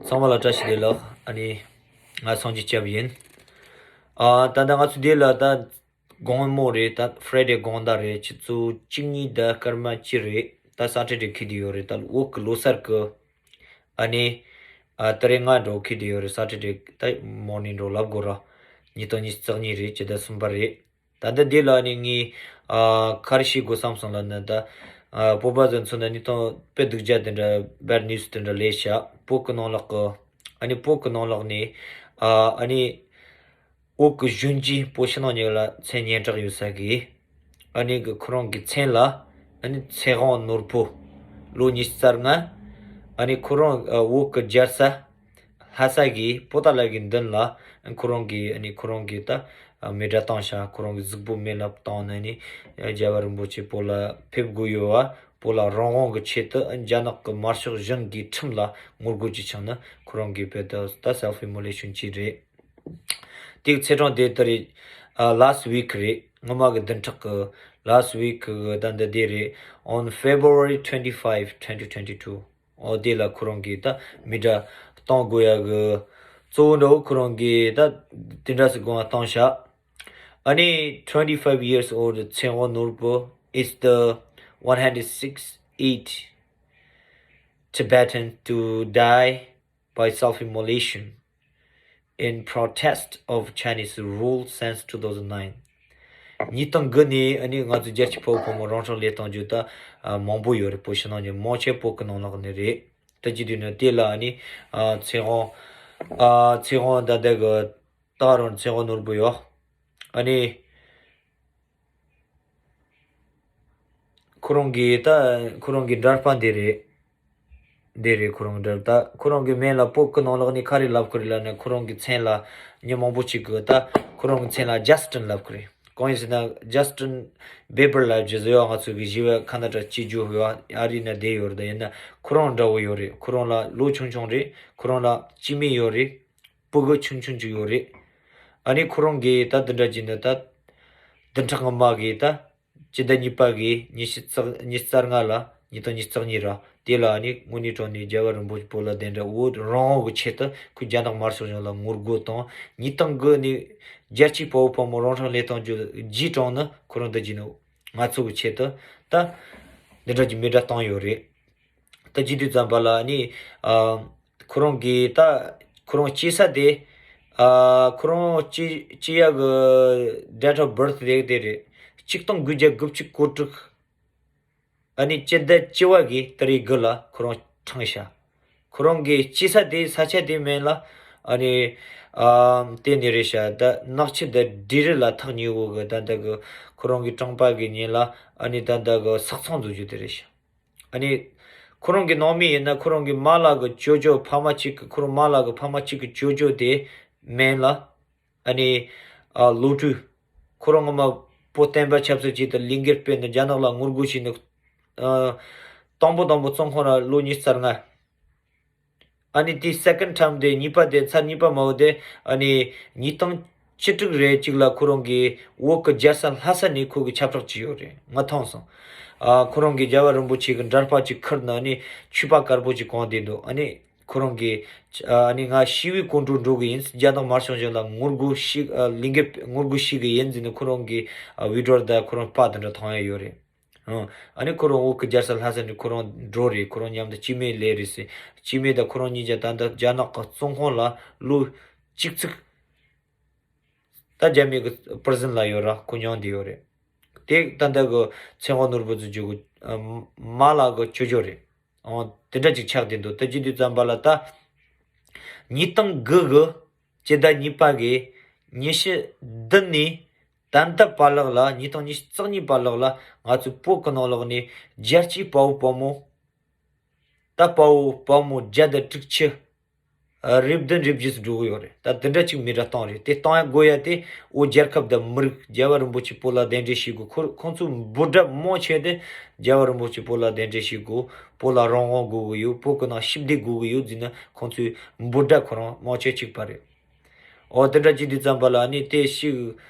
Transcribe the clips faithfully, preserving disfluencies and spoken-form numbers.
ཚང་མ་ལ་བཀྲ་ཤིས་བདེ་ལེགས། ཨ་ནི་ང་སངས་རྒྱས་སྐྱབས་ཡིན། ཨ་ད་ལྟ་ང་ཚོ་འདི་ལ་ད་དགོང་མོ་རེད། ད་Friday དགོང་དག་རེད། ཆུ་ཚོད་བཅུ་གཉིས་དང་སྐར་མ་བཅུ་རེད། ད་Saturday འཁེལ་བསྡད་ཡོད་རེད། ད་བོད་ཀྱི་ལོ་གསར་གྱི་ཨ་ནི་ཨ་ད་རེས་སྔ་དྲོ་འཁེལ་བསྡད་ཡོད་རེད། Saturday ད་morning འགྲོ་ལབ་དགོས་ར། ཉིས་སྟོང་ཉི་ཤུ་རྩ་གཉིས་རེད། སྤྱི་ཟླ་གསུམ་པ་རེད། ད་ལྟ་འདི་ལ་ནི་ངས་ཨ་ག་རེ་བཤད་དགོས་བསམ་སོང་ལབ་ན། ད་ཨ་བོད་པ་ཚོ་མཚོན་ན་ནི་ཐོང་དཔེ་སྡུག་ཅག་དེ་འདྲ་bad news དེ་འདྲ་ལས་བྱ། བོད་ཀྱི་ནང་ལོགས་ཀྱི་ཨ་ནི་བོད་ཀྱི་ནང་ལོགས་ནས་ཨ་ཨ་ནི་བོད་ཀྱི་གཞོན་སྐྱེས་བོད་ཕྱི་ནང་གཉིས་ལ་མཚན་སྙན་གྲགས་ཡོད་ས་གི་ཨ་ནི་གི་ཁོ་རང་གི་མཚན་ལ་ཨ་ནི་ཚེ་དབང་ནོར་བུ་ལོ་ཉི་ཤུ་རྩ་ལྔ། ཨ་ནི་ཁོ་རང་ཨ་བོད་ཀྱི་རྒྱལ་ས་ལྷ་ས་གི་པོ་ཏཱ་ལ་གི་མདུན་ལ་ཁོ་རང་གི་ཨ་ནི་ཁོ་རང་གི་ད་མེ་སྒྲ་བཏང་ཤག་ཁོ་རང་གི་གཟུགས་པོ་མེ་ལ་བཏང་ནས་ནི་རྒྱལ་བ་རིན་པོ་ཆེ་བོད་ལ་ཕེབས་དགོས་ཡོད་བ། བོད་ལ་རང་དབང་གི་ཆེད་དུ་རྒྱ་ནག་གི་དམར་ཤོག་གཞུང་གི་ཁྲིམས་ལ་ངོ་རྒོལ་གྱི་ཆེད་ནི་ཁོ་རང་གི་བོད་དུ་ད་self immolation བྱས་རེད། དེའི་ཚེས་གྲངས་དེ་ལྟར་རེད། ཨ་last week རེད། སྔོན་མ་གི་བདུན་ཕྲག་གི་last week གི་ད་འདི་དེ་རེད། On February twenty-five, twenty twenty-two ཨོ་དེ་ལ་ཁོ་རང་གིས་ད་མེ་སྒྲ་གཏོང་དགོས་ཡ་གི་གཙོ་བོ་འདྲ་བོ་ཁོ་རང་གིས་ད་དེ་འདྲ་ཟིག་དགོངས་པ་བཏང་ཤག་ཨ་ནི་twenty-five years old ཚེ་དབང་ནོར་བུ is the one hundred sixty-eight Tibetan to die by self-immolation in protest of Chinese rule since two thousand nine. ཉིས་སྟོང་དགུ་ནས་ཨ་ནི་ང་ཚོ་རྒྱལ་སྤྱིའི་དཔའ་བོ་དཔའ་མོ་རང་སྲོག་བློས་གཏོང་རྒྱུ་ད་ཨ་མང་པོ་ཡོད་རེད། བོད་ཕྱི་ནང་གི་མང་ཆེ་བོད་ཀྱི་ནང་ལོགས་ནས་རེད། ད་ཅི་དུས་ནས་དེ་ལ་ཨ་ནི་ཨ་ཚེ་དབང་ཨ་ཚེ་དབང་ད་ལྟ་གི་ད་རུང་ཚེ་དབང་ནོར་བུ་ཡོད། ཨ་ནི་ཁོ་རང་གི་ད་ཁོ་རང་གི་འདྲ་པར་འདི་རེད། འདི་རེད། ཁོ་རང་འདྲ་ད་ཁོ་རང་གི་མིང་ལ་བོད་ཀྱི་ནང་ལོགས་ནས་ག་རེ་ལབ་ཀྱི་རེད་ལབ་ན། ཁོ་རང་གི་མཚན་ལ་མི་མང་པོ་ཅིག་གིས་ད་ཁོ་རང་གི་མཚན་ལ་Justin ལབ་ཀྱི་རེད། གང་ཡིན་ཟེར་ན་Justin Bieber ལབ་རྒྱུ་ཟེར་ཡོད། ང་ཚོ་གི་ཞི་བའི་ཁ་ན་ཏྲ་སྤྱི་རྒྱུ་ཡོད་ཨ་རི་ན་བསྡད་ཡོད་རེད། ད་ཡིན་ན་ཁོ་རང་འདྲ་བོ་ཡོད་རེད། ཁོ་རང་ལ་ལོ་ཆུང་ཆུང་རེད། ཁོ་རང་ལ་སྐྱེ་དམན་ཡོད་རེད། སྤུ་གུ་ཆུང་ཆུང་ཅིག་ཡོད་རེད། ཨ་ནི་ཁོ་རང་གིས་ད་འདི་འདྲ་བྱས་ནས་ད་བདུན་ཕྲག་སྔོན་མ་གི་ད་སྤྱི་ཟླ་གཉིས་པ་གི་ཉི་ཤུ་རྩ་ཉི་ཤུ་རྩ་ལྔ་ལ་ཉིས་སྟོང་ཉི་ཤུ་རྩ་གཉིས་ར། དེ་ལ་ཨ་ནི་དངོས་གནས་དྲང་གནས་རྒྱལ་བ་རིན་པོ་ཆེ་བོད་ལ་གདན་འདྲེན་བོད་རང་དབང་གི་ཆེད་དུ་ཁོས་རྒྱ་ནག་དམར་ཤོག་གཞུང་ལ་ངོ་རྒོལ་དང་། ཉིས་སྟོང་དགུ་ནས་རྒྱལ་སྤྱིའི་དཔའ་བོ་དཔའ་མོ་རང་སྲོག་བློས་གཏོང་རྒྱུ་རྗེས་དྲངས་ནི་ཁོ་རང་འདི་བྱས་ནོ། ང་ཚོ་གི་ཆེད་དུ་ད་འདི་འདྲ་གྱི་མེ་སྒྲ་བཏང་ཡོད་རེད། ད་ཅི་དུས་ཙམ་པ་ལ་ནི་ཨ་ཁོ་རང་གིས་ད་ཁོ་རང་སྐྱེས་ས་དེ་ཨ་ཁོ་རང་སྐྱེས་སྐྱེས་ཡག་གི་date of birth དེ་དེ་རེད། ཆིག་སྟོང་དགུ་བརྒྱ་དགུ་བཅུ་གོ་དྲུག་ཨ་ནི་སྤྱི་ཟླ་བཅུ་པ་གི་ཏ་རིག་དགུ་ལ་ཁོ་རང་འཁྲུངས་ཤག་ཁོ་རང་གི་སྐྱེས་ས་དེ་ས་ཆ་དེ་མིང་ལ་ཨ་ནི་ཨ་དེ་ནི་རེད་ཤག་ད་ནག་ཆུ་དང་འབྲི་རུ་ལ་ཐག་ཉེ་བོ་གི་ད་ལྟ་གི་ཁོ་རང་གི་གྲོང་པ་གི་མིང་ལ་ཨ་ནི་ད་ལྟ་གི་སག་ཚང་འཛུགས་རྒྱུ་དེ་རེད་ཤག་ཨ་ནི་ཁོ་རང་གི་ནང་མི་ཡིན་ན་ཁོ་རང་གི་མ་ལགས་ཀྱི་ཅོ་ཅོ་ཕ་མ་གཅིག་གི་ཁོ་རང་མ་ལགས་ཀྱི་ཕ་མ་གཅིག་གི་ཅོ་ཅོ་དེ་མིང་ལ་ཨ་ནི་ཨ་ལོ་ཀྲུའུ། ཁོ་རང་སྔོན་མ་བོད་བསྟན་པ་ཆབ་སྲིད་ཆེད་དུ་ལས་འགུལ་སྤེལ་ནས་རྒྱ་ནག་ལ་ངོ་རྒོལ་བྱས་ནས་ཨ་དང་པོ་དང་པོ་བཙོན་ཁང་ལ་ལོ་ཉི་ཤུ་རྩ་ལྔ། ཨ་ནི་དེའི་second time དེ་གཉིས་པ་དེ་ཚར་གཉིས་པ་མ་འོ་དེ་ཨ་ནི་ཉིས་སྟོང་བཅུ་དྲུག་རེ་གཅིག་ལ་ཁོ་རང་གིས་བོད་ཀྱི་རྒྱལ་ས་ལྷ་ས་ནས་ཁོ་གིས་ཁྱབ་བསྒྲགས་བྱས་ཡོད་རེད། ང་མཐོང་སོང་། ཨ་ཁོ་རང་གིས་རྒྱལ་བ་རིན་པོ་ཆེ་གི་འདྲ་པར་ཅིག་ཁུར་ནས་ཨ་ནི་མཆོད་པ་དཀར་པོ་ཅིག་གོན་བསྡད་འདུག་ཨ་ནི་ཁོ་རང་གིས་ཨ་ནི་ང་ཞི་བའི་སྐོར་འགྲོ་འགྲོ་གི་ཡིན། རྒྱ་ནག་དམར་ཤོག་གཞུང་ལ་ངོ་རྒོལ་ཞིག་ཨ་ལས་འགུལ་ངོ་རྒོལ་ཞིག་གི་ཡིན་ཟེར་ནས་ཁོ་རང་གིས་ཨ་བི་ཌི་ཡོ་དང་ཁོ་རང་པར་དེ་འདྲ་མཐོང་ཡ་ཡོད་རེད། ཨང་། ཨ་ནི་ཁོ་རང་བོད་ཀྱི་རྒྱལ་ས་ལྷ་ས་ནས་ཁོ་རང་འགྲོ་རེད། ཁོ་རང་མཉམ་དུ་སྐྱེ་དམན་ལས་རེད་ཟེར། སྐྱེ་དམན་དང་ཁོ་རང་གཉིས་ཀྱང་ད་ལྟ་རྒྱ་ནག་གི་བཙོན་ཁང་ལ་ལོ་གཅིག་ཙིག་ད་རྒྱ་མི་གི་པི་རི་ཟན་ལ་ཡོད་ར། ཁོ་མྱོང་བསྡད་ཡོད་རེད། དེ་ད་ལྟ་གི་ཚེ་དབང་ནོར་བུ་ཚོ་རྒྱུ་གི་མ་ལགས་གི་ཅོ་ཅོ་རེད། ཨང་། དེ་འདྲ་ཅིག་ཆགས་བསྡད་འདུག་ད་ཅི་དུས་ཙམ་པ་ལ་ད་ཉིས་སྟོང་དགུ་གི་སྤྱི་ཟླ་གཉིས་པ་གི་ཉི་ཤུ་བདུན་ནས་ད་ལྟ་བར་ལོགས་ལ་ཉིས་སྟོང་ཉི་ཤུ་རྩ་གཉིས་བར་ལོགས་ལ་ང་ཚོའི་བོད་ཀྱི་ནང་ལོགས་ནས་རྒྱལ་སྤྱིའི་དཔའ་བོ་དཔའ་མོ་ད་དཔའ་བོ་དཔའ་མོ་བརྒྱ་དང་དྲུག་ཅུ་རེ་བདུན་རེ་བརྒྱད་འགྲོ་གི་ཡོད་རེད། ད་དེ་འདྲ་ཅིག་མི་འདྲ་བཏང་རེད། དེ་བཏང་ཡ་དགོས་ཡ་དེ་བོད་རྒྱལ་ཁབ་དང་མི་རིགས་རྒྱལ་བ་རིན་པོ་ཆེ་བོད་ལ་གདན་འདྲེན་བྱེད་དགོས། ཁོ་ཁོང་ཚོའི་འབོད་སྒྲ་མང་ཆེ་དེ་རྒྱལ་བ་རིན་པོ་ཆེ་བོད་ལ་གདན་འདྲེན་བྱེད་དགོས། བོད་ལ་རང་དབང་དགོས་གི་ཡོད། བོད་ཀྱི་ནང་ཞི་བདེ་དགོས་གི་ཡོད་ཟེར་ནས་ཁོང་ཚོའི་འབོད་སྒྲ་ཁོ་རང་མང་ཆེ་གཅིག་པ་རེད། ཨོ་དེ་འདྲ་ཅིག་དུས་ཙམ་པ་ལ་ནི་དེ་ཞིག་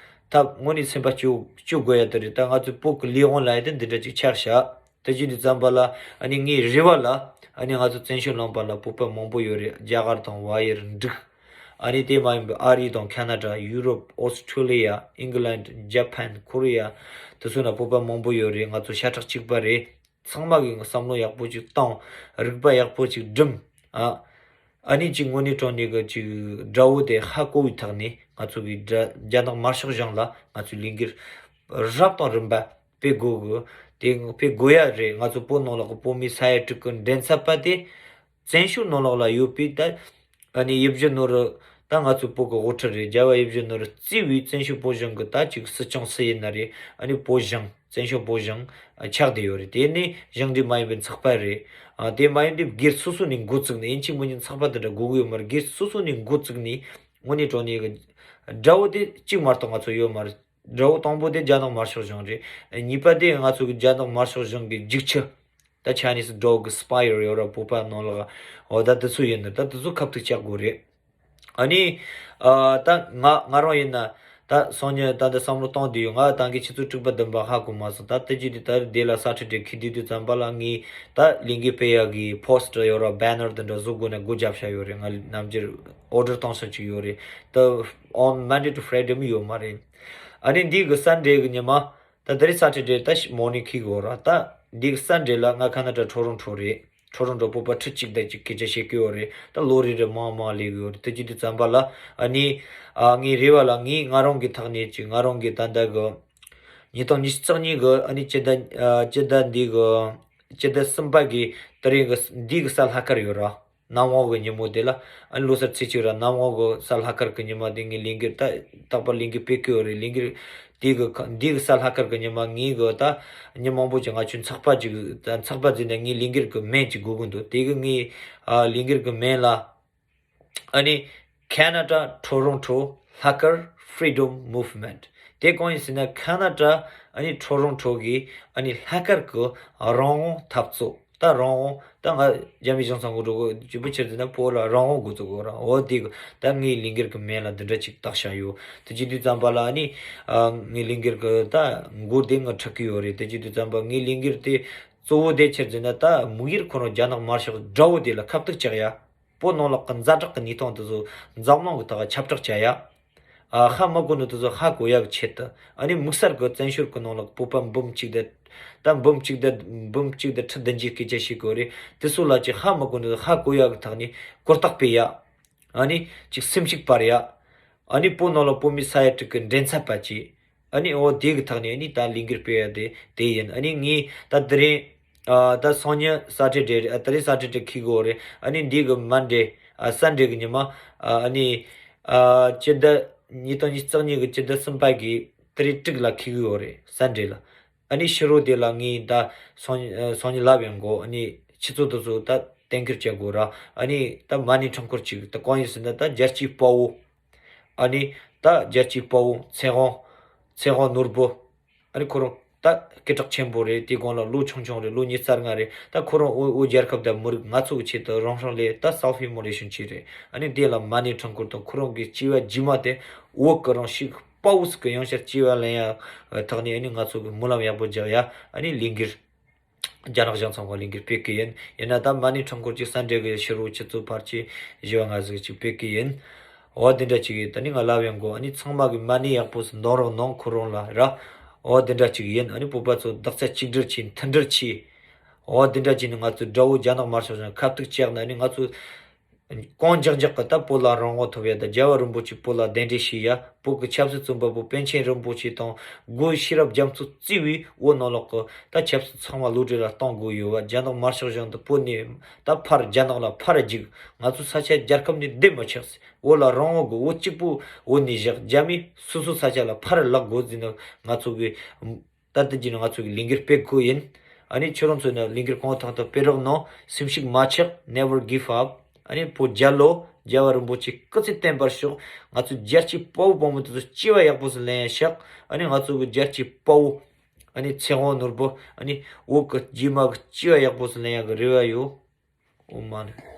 ཐབས་དངོས་གནས་སེམས་པ་སྐྱོ་སྐྱོ་དགོས་ཡ་དེ་རེད། ད་ང་ཚོའི་བོད་ཀྱི་ལས་དབང་ལ་ཡ་དེ་འདི་འདྲ་ཅིག་ཆགས་ཤག་དེ་ཅིག་དུས་ཙམ་པ་ལ་ཨ་ནི་ངའི་རེ་བ་ལ་ ཨ་ནི་ང་ཚོ་བཙན་བྱོལ་ནང་པ་ལ་བོད་པ་མང་པོ་ཡོད་རེད། རྒྱ་གར་དང་བལ་ཡུལ་འབྲུག་ཨ་ནི་དེ་མ་ཡིན་པའི་ཨ་རི་དང་ཁ་ན་ཌ། ཡུ་རོབ། ཨོ་སི་ཁྲུ་ལི་ཡ། ཨིང་ལན། ཇ་པན། ཁོ་རི་ཡ། དེ་ཚོ་ན་བོད་པ་མང་པོ་ཡོད་རེད། ང་ཚོ་ཤ་ཁྲག་གཅིག་པ་རེད། ཚང་མ་གིས་བསམ་བློ་ཡག་པོ་ཅིག་བཏང་། རིག་པ་ཡག་པོ་ཅིག་སྒྲིམ། ཨ། ཨ་ནི་ཅིག་དངོས་གནས་དྲང་གནས་ཀྱི་ཅིག་དགྲ་བོ་དེ་ཧ་གོ་བའི་ཐོག་ནས་ང་ཚོ་གི་དགྲ་རྒྱ་ནག་དམར་ཤོག་གཞུང་ལ་ང་ཚོའི་ལས་འགུལ་རབ་དང་རིམ་པ་སྤེལ་དགོས་གི། དེ་སྤེལ་དགོས་ཡ་རེད། ང་ཚོ་བོད་ནང་ལོགས་ཀྱི་བོད་མི་ས་ཡ་དྲུག་གི་མགྲིན་ཚབ་པ་དེ་བཙན་བྱོལ་ནང་ལོགས་ལ་ཡོད་པའི་ད། ཨ་ནི་ཡིད་བཞིན་ནོར་བུ་ད་ང་ཚོའི་བོད་ཀྱི་དབུ་ཁྲིད་རེད། རྒྱལ་བ་ཡིད་བཞིན་ནོར་བུ་གཙོས་པའི་བཙན་བྱོལ་བོད་གཞུང་གི་ད་ཅིག་སྲིད་སྐྱོང་སུ་ཡིན་ན་རེད། ཨ་ནི་བོད་གཞུང་བཙན་བྱོལ་བོད་གཞུང་ཆགས་བསྡད་ཡོད་རེད། དེ་ནི་གཞུང་འབྲེལ་མ་ཡིན་པའི་ཚོགས་པ་རེད། ཨ། དེ་མ་ཡིན་དུས་སྒེར་སོ་སོ་ནས་འགོ་བཙུགས་ནས། ཡིན་གཅིག་མིན་གཉིས་ཚོགས་པ་དེ་འདྲ་དགོས་ཀྱི་ཡོད་མ་རེད། སྒེར་སོ་སོ་ནས་འགོ་བཙུགས་ནས་དངོས་གནས་དྲང་གནས་ཀྱི་དགྲ་བོ་དེ་གཅིག་མ་གཏོགས་ང་ཚོ་ཡོད་མ་རེད། དགྲ་བོ་དང་པོ་དེ་རྒྱ་ནག་དམར་ཤོག་གཞུང་རེད། གཉིས་པ་དེ་ང་ཚོ་གི་རྒྱ་ནག་དམར་ཤོག་གཞུང་གི་རྒྱུག་ཁྱི། ད་Chinese dog spy ཡོད་ར། བོད་པ་ནང་ལོགས། འོ་ད་དེ་ཚོ་ཡིན་ན་ད་དེ་ཚོ་ཁ་ཐུག་བཅག་དགོས་རེད། ཨ་ནི། ཨ། ད་ང་ང་རང་ཡིན་ན་ད་སང་ཉིན་ད་འདི་བསམ་བློ་གཏོང་བསྡད་ཡོད། ང་ད་གིན་ཆུ་ཚོད་དྲུག་པ་བདུན་པ་ཧ་གོ་མ་སོང་། ད་དེ་རྗེས་དེ་ད་དེ་ལ་Saturday ཁི་དུས་དུས་ཙམ་པ་ལ་ངས་ད་ལས་འགུལ་སྤེལ་ཡག་གི་poster ཡོད་ར། banner དེ་འདྲ་བཟོ་དགོས་ན་སྒོ་བརྒྱབ་བཞག་ཡོད་རེད། ང་ནམ་རྒྱུན་order བཏང་བཞག་ཅིག་ཡོད་རེད། ད་on Monday to Friday མི་ཡོད་མ་རེད། ཨ་ནི་འདི་གི་Sunday གི་ཉི་མ། ད་དེ་རིང་Saturday ད་morning ཁི་གོ་ར། ད་འདི་གི་Sunday ལ་ང་ཁ་ན་ཌ་Toronto རེད། Toronto བོད་པ་ཁྲི་གཅིག་དང་གཅིག་སྐད་ཆ་བཤད་ཀྱི་ཡོད་རེད། ད་ལོ་རེ་རེ་མང་མང་སླེབས་ཀྱི་ཡོད་རེད། དེ་བྱེད་དུས་ཙམ་པ་ལ་ཨ་ནི། ཨ། ངའི་རེ་བ་ལ་ངས་ང་རང་གི་ཐོག་ནས་ཅིག་ང་རང་གི་ད་ལྟ་གི་ཉིས་སྟོང་ཉི་ཤུ་རྩ་གཉིས་གི་ཨ་ནི་སྤྱི་ཟླ། ཨ། སྤྱི་ཟླ་འདི་གི་སྤྱི་ཟླ་གསུམ་པ་གི་དེ་རིང་གི་འདི་གི་གཟའ་ལྷག་དཀར་ཡོད་ར། གནམ་འོག་གི་ཉིན་མོ་དེ་ལ། ཨ་ནི་ལོ་གསར་ཚེས་གཅིག་ར་གནམ་འོག་གི་གཟའ་ལྷག་དཀར་གི་ཉི་མ་དེ་ངས་ལས་འགུལ་ད་རྟག་པར་ལས་འགུལ་སྤེལ་གི་ཡོད་རེད། ལས་འགུལ་དེ་གི་ཁ་འདི་གི་གཟའ་ལྷག་དཀར་གི་ཉི་མ་ངས་གི་ད་མི་མང་པོ་ཅིག་ང་ཚོའི་ཚོགས་པ་ཅིག་ད་ཚོགས་པ་འཛིན་ནས་ངའི་ལས་འགུལ་གི་མིང་ཅིག་དགོས་ཀྱི་འདུག་དེ་གི་ངའི་ཨ་ལས་འགུལ་གི་མིང་ལ། ཨ་ནི་Canada Toronto Hacker Freedom Movement། དེ་གང་ཡིན་ཟེར་ན་ཁ་ན་ཌ་ཨ་ནི་Toronto གི་ཨ་ནི་ལྷག་དཀར་གི་རང་དབང་འཐབ་རྩོད། ད་རང་དབང་ད་ང་རྒྱ་མི་གཞུང་ཚང་གི་འགྲོ་གི་ཇི་པུ་ཆེར་ཟེར་ན་བོད་ལ་རང་དབང་དགོས་ཚུལ་གོ་ར། འོ་དེ་གི་ད་ངའི་ལས་འགུལ་གི་མིང་ལ་འདི་འདྲ་ཅིག་བཏགས་བཞག་ཡོད། དེ་བྱེད་དུས་ཙམ་པ་ལ་ཨ་ནི་ཨ་ངའི་ལས་འགུལ་གི་ད་མགོ་དེ་ང་ཁྲིད་ཀྱི་ཡོད་རེད། དེ་བྱེད་དུས་ཙམ་པ་ངའི་ལས་འགུལ་དེ་གཙོ་བོ་དེ་ཆེར་ཟེར་ན་ད་དམིགས་ཡུལ་ཁོ་རང་རྒྱ་ནག་དམར་ཤོག་དགྲ་བོ་དེ་ལ་ཁ་གཏུག་རྒྱག་ཡ། བོད་ནང་ལོགས་ཀྱི་ཛ་དྲག་གི་གནས་སྟངས་དེ་ཚོ་འཛམ་གླིང་གི་ཐོག་ཁྱབ་བསྒྲགས་བྱ་ཡ། ཨ་ཧ་མ་གོ་ནི་དེ་ཚོ་ཧ་གོ་ཡ་གི་ཆེད་དུ། ཨ་ནི་དམིགས་བསལ་གྱི་བཙན་བྱོལ་གྱི་ནང་ལོགས་བོད་པ་འབུམ་གཅིག་དང་། ད་འབུམ་གཅིག་དང་འབུམ་གཅིག་དང་ཁྲི་བདུན་ཅུའི་སྐད་ཆ་བཤད་གི་ཡོད་རེད། དེ་ཚོ་ལ་ཅིག་ཧ་མ་གོ་ནི་དེ་ཚོ་ཧ་གོ་ཡ་གི་ཐོག་ནས་གོ་རྟོགས་སྤེལ་ཡ། ཨ་ནི་ཅིག་སེམས་ཤུགས་སྤར་ཡ། ཨ་ནི་བོད་ནང་ལ་བོད་མི་ས་ཡ་དྲུག་གི་མགྲིན་ཚབ་པ་བྱས། ཨ་ནི་འོ་དེ་གི་ཐོག་ནས་ཨ་ནི་ད་ལས་འགུལ་སྤེལ་ཡ་དེ་དེ་ཡིན། ཨ་ནི་ངས་ད་དེ་རིང་ཨ་ད་སང་ཉིན་Saturday རེད། ཨ་དེ་རིང་Saturday འཁེལ་གི་ཡོད་རེད། ཨ་ནི་འདི་གི་Monday ཨ་Sunday གི་ཉི་མ། ཨ་ནི་ཨ་སྤྱི་ཟླ་ཉིས་སྟོང་ཉི་ཤུ་རྩ་གཉིས་གི་སྤྱི་ཟླ་གསུམ་པ་གི་དེ་རིང་དྲུག་ལ་འཁེལ་གི་ཡོད་རེད། Sunday ལ། ཨ་ནི་ཕྱི་དྲོ་དེ་ལ་ངས་ད་སང་ཉིན་ཨ་སང་ཉིན་ལབ་ཡོང་གོ། ཨ་ནི་ཆུ་ཚོད་དེ་ཚོ་ད་གཏན་འཁེལ་བྱེད་དགོས་ར། ཨ་ནི་ད་མ་ཎི་འཕྲེང་འཁོར་ཅིག་ད་གང་ཡིན་ཟེར་ན་ད་རྒྱལ་གཅེས་དཔའ་བོ། ཨ་ནི་ད་རྒྱལ་གཅེས་དཔའ་བོ་ཚེ་དབང་། ཚེ་དབང་ནོར་བུ། ཨ་ནི་ཁོ་རང་ད་སྐད་གྲགས་ཆེན་པོ་རེད། དེའི་གོང་ལ་ལོ་ཆུང་ཆུང་རེད། ལོ་ཉི་ཤུ་རྩ་ལྔ་རེད། ད་ཁོ་རང་བོད་བོད་རྒྱལ་ཁབ་དང་མི་རིགས་ང་ཚོ་གི་ཆེད་དུ་རང་སྲོག་བློས་ད་self immolation བྱས་རེད། ཨ་ནི་དེ་ལ་མ་ཎི་འཕྲེང་འཁོར་དང་ཁོ་རང་གི་སྐྱེ་བ་རྗེས་མ་དེ་བོད་ཀྱི་རང་ཤུགས་དཔའ་བོ་ཟིག་གི་ཡང་བསྐྱར་སྐྱེ་བ་ལེན་ཡ་ཐོག་ནས་ཨ་ནི་ང་ཚོ་གི་སྨོན་ལམ་ཡག་པོ་རྒྱག་ཡ། ཨ་ནི་ལས་འགུལ། རྒྱ་ནག་གཞུང་ཚང་མ་ལས་འགུལ་སྤེལ་གི་ཡིན། ཡིན་ན་ད་མ་ཎི་འཕྲེང་འཁོར་གྱི་Sunday གི་ཕྱི་དྲོ་ཆུ་ཚོད་ཕལ་ཆེར་བཞི་པ་ལྔ་ཟིག་ཅིག་སྤེལ་གི་ཡིན། འོ་དེ་འདྲ་ཅིག་ཡིན། ད་ནི་ང་ལབ་ཡོང་གོ། ཨ་ནི་ཚང་མ་གི་མ་ཎི་ཡག་པོ་ཟིག་འདོན་རོགས་གནང་ཁོ་རང་ལ་ར། འོ་དེ་འདྲ་ཅིག་ཡིན། ཨ་ནི་བོད་པ་ཚོ་རྡོག་རྩ་གཅིག་སྒྲིལ་གྱིས་མཐུན་སྒྲིལ་གྱིས། འོ་དེ་འདྲ་ཅིག་ནི་ང་ཚོའི་དགྲ་བོ་རྒྱ་ནག་དམར་ཤོག་གཞུང་ཁ་གཏུག་བཅག་ན་ནི་ང་ཚོ། གང་མགྱོགས་མགྱོགས་ཀྱི་ད་བོད་ལ་རང་དབང་ཐོབ་ཡ་ད་རྒྱལ་བ་རིན་པོ་ཆེ་བོད་ལ་གདན་འདྲེན་བྱས་ཡ། བོད་ཀྱི་ཆབ་སྲིད་བཙོན་པ་པོ་པཎ་ཆེན་རིན་པོ་ཆེ་དང་སྒོས་ཤེས་རབ་རྒྱ་མཚོ་གཙོས་པའི་བོད་ནང་ལོགས་ཀྱི་ད་ཆབ་སྲིད་ཚང་མ་བློ་གྲོས་ལ་གཏོང་དགོས་ཡོད་བ། རྒྱ་ནག་དམར་ཤོག་གཞུང་དུ་བོད་ནས་ད་ཕར་རྒྱ་ནག་ལ་ཕར་རྒྱུགས། ང་ཚོ་ས་ཆ་རྒྱལ་ཁབ་ནས་བསྡད་མི་ཆོག། བོད་ལ་རང་དབང་དགོས། བོད་གཅིག་པུ་བོད་ནས་བཞག། རྒྱ་མི་སོ་སོ་ས་ཆ་ལ་ཕར་བརླག་དགོས་ཟེར་ནས་ང་ཚོ་གི་ད་ལྟ་གྱི་ནི་ང་ཚོ་གི་ལས་འགུལ་སྤེལ་དགོས་ཡིན། ཨ་ནི་ཁྱོད་རང་ཚོ་ནི་ལས་འགུལ་གང་ཐུབ་ཐུབ་སྤེལ་རོགས་གནང་། སེམས་ཤུགས་མ་ཆག། Never give up། ཨ་ནི་བོད་རྒྱལ་ལོ། རྒྱལ་བ་རིན་པོ་ཆེ་སྐུ་ཚེ་བརྟན་པར་ཤོག། ང་ཚོ་རྒྱལ་གཅེས་དཔའ་བོ་བུ་མོ་དེ་ཚོ་སྐྱེ་བ་ཡག་པོ་ཟིག་ལེན་ཡ་ཤག། ཨ་ནི་ང་ཚོ་གི་རྒྱལ་གཅེས་དཔའ་བོ། ཨ་ནི་ཚེ་དབང་ནོར་བུ། ཨ་ནི་བོད་ཀྱི་རྗེས་མ་གི་སྐྱེ་བ་ཡག་པོ་ཟིག་ལེན་ཡ་གི་རེ་བ་ཡོད། ཨོཾ་མ་ཎི།